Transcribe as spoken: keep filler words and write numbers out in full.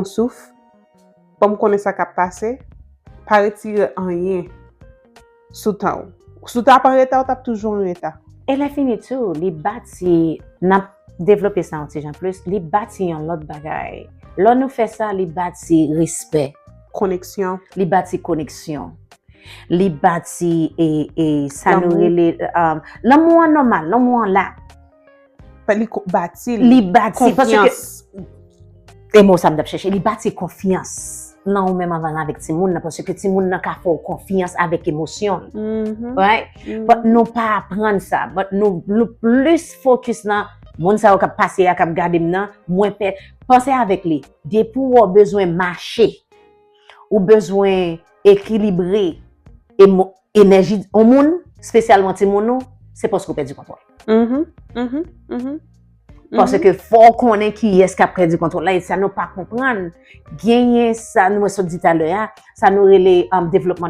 Souf, ban m konnen sa k ap pase, pa retire anyen sou tan w. Si w t ap an reta, w t ap toujou an reta. E lè fini tou, li bati, n ap devlope sa yon ti jan plis, li bati yon lòt bagay. Lè nou fè sa, li bati respè. Koneksyon. Li bati koneksyon. Li bati e, e sa nou rele um, lanmou an nòmal, lanmou an la. Li bati. Li bati. Paske e mo sa m t ap chèche, li bati konfyans nan ou menm anvan avèk timoun nan, paske timoun nan ka fè w konfyans avèk emosyon l. Right? But nou pa aprann sa, but nou, nou plis fokis nan moun sa yo k ap pase a, k ap gade m nan, mwen pè, panse avèk li. Depi w bezwen mache, ou bezwen ekilibre emo, enèji yon moun, espesyalman timoun ou, se paske w pèdi kontwòl. Paske fò w konnen kiyès k ap pèdi kontwòl la, e sa nou pa konprann. Genyen sa nou sot di talè a, sa nou rele um, devlopman